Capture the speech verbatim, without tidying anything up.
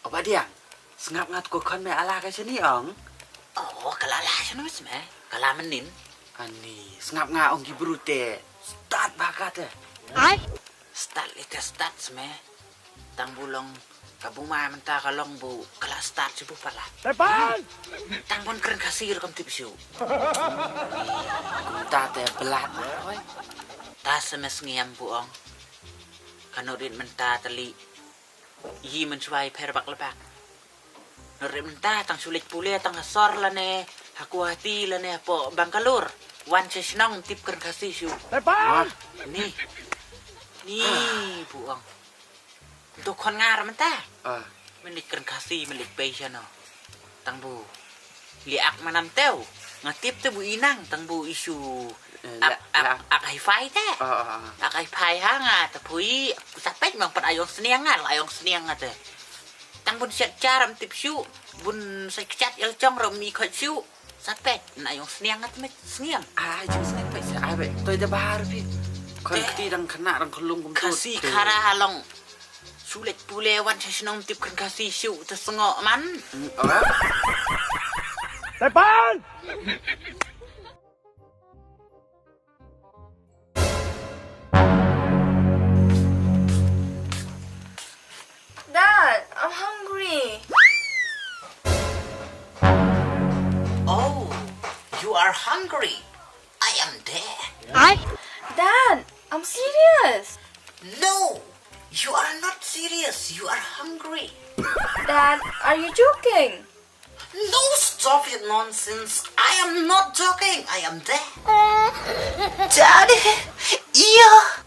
Oba diang, sngap nga tu ko khon me ala ka shani ong. Oh, ka la la shano me, ka la mynnin. Ani, sngap nga ong ki bru te stad ba ka te. Ai? Stad li te stad me. Tang bu long ka bu ma mynta ka long bu ka la stad shu bu pala. Tepan! Tang bun kren Khasi rukom tip shu. Kumta te belat ma oi. Ta se me sngiam bu ong. Ka no rit mynta te li. Yi men shwai pher bak lebak. Nor mynta tang shu leit pule tang ha sor lane ha Guwahati lane ha po Bangalore. Wan sha shnong tip kren Khasi shu. Tepan! Ni. Ni bu ong. Tu khon ngar mynta. Ah. Men leit kren Khasi men leit pei shano. Tang bu. Li ak manam teu. Nga tip te bu inang tang bu isu. Eh, ak, la, ak, la. Ak hi-fi te. Ah, ah, ah. Ak hi-fi ha nga te pui. Sa peit mang pat ayong sniang nga, ayong sniang nga te. Tang bun siat charam tip shu. Bun sai kchat el chong ro mi khot shu. Sa peit na ayong sniang nga te met sniang. Ah, jong sniang peit sa ai be. Toi da bahar pi. Kon kti dang kena dang kelung kum tu. Khasi khara halong. Shu leit pule wan sha shnong tip kren Khasi shu te sngo man. Hmm, ora. Tepan! Dad, I'm hungry. Oh, you are hungry. I am there. Dad, I'm serious. No, you are not serious. You are hungry. Dad, are you joking? No, stop it nonsense. I am not joking. I am there. Daddy, yeah.